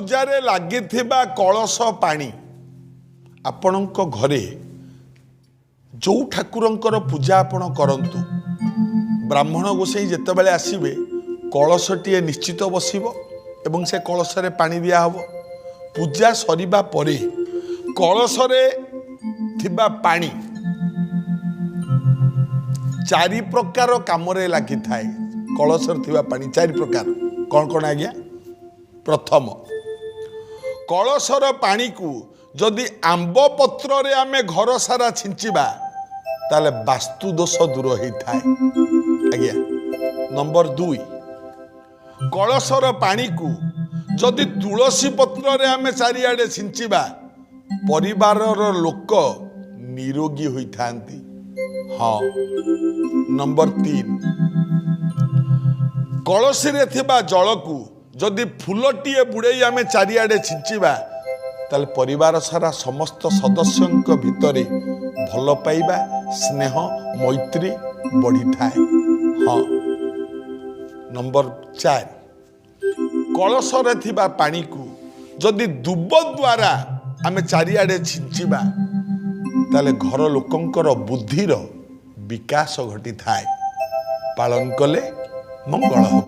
ପୂଜାରେ ଲାଗିଥିବା କଳସ ପାଣି, ଆପଣଙ୍କ ଘରେ ଯେଉଁ ଠାକୁରଙ୍କର ପୂଜା ଆପଣ କରନ୍ତୁ, ବ୍ରାହ୍ମଣ ଗୋସାଇଁ ଯେତେବେଳେ ଆସିବେ, କଳସଟିଏ ନିଶ୍ଚିତ ବସିବ ଏବଂ ସେ କଳସରେ ପାଣି ଦିଆହେବ। ପୂଜା ସରିବା ପରେ କଳସରେ ଥିବା ପାଣି ଚାରି ପ୍ରକାର କାମରେ ଲାଗିଥାଏ। କଳସରେ ଥିବା ପାଣି ଚାରି ପ୍ରକାର। କ'ଣ କ'ଣ ଆଜ୍ଞା? ପ୍ରଥମ, କଳସର ପାଣିକୁ ଯଦି ଆମ୍ବ ପତ୍ରରେ ଆମେ ଘର ସାରା ଛିଞ୍ଚିବା, ତାହେଲେ ବାସ୍ତୁ ଦୋଷ ଦୂର ହେଇଥାଏ ଆଜ୍ଞା। ନମ୍ବର 2, କଳସର ପାଣିକୁ ଯଦି ତୁଳସୀ ପତ୍ରରେ ଆମେ ଚାରିଆଡ଼େ ଛିଞ୍ଚିବା, ପରିବାରର ଲୋକ ନିରୋଗୀ ହୋଇଥାନ୍ତି। ହଁ। ନମ୍ବର 3, କଳସୀରେ ଥିବା ଜଳକୁ ଯଦି ଫୁଲଟିଏ ବୁଡ଼େଇ ଆମେ ଚାରିଆଡ଼େ ଛିଞ୍ଚିବା, ତାହେଲେ ପରିବାର ସାରା ସମସ୍ତ ସଦସ୍ୟଙ୍କ ଭିତରେ ଭଲ ପାଇବା, ସ୍ନେହ, ମୈତ୍ରୀ ବଢ଼ିଥାଏ। ହଁ। ନମ୍ବର 4, କଳସରେ ଥିବା ପାଣିକୁ ଯଦି ଦୁବ ଦ୍ୱାରା ଆମେ ଚାରିଆଡ଼େ ଛିଞ୍ଚିବା, ତାହେଲେ ଘର ଲୋକଙ୍କର ବୁଦ୍ଧିର ବିକାଶ ଘଟିଥାଏ। ପାଳନ କଲେ ମଙ୍ଗଳ ହେବ।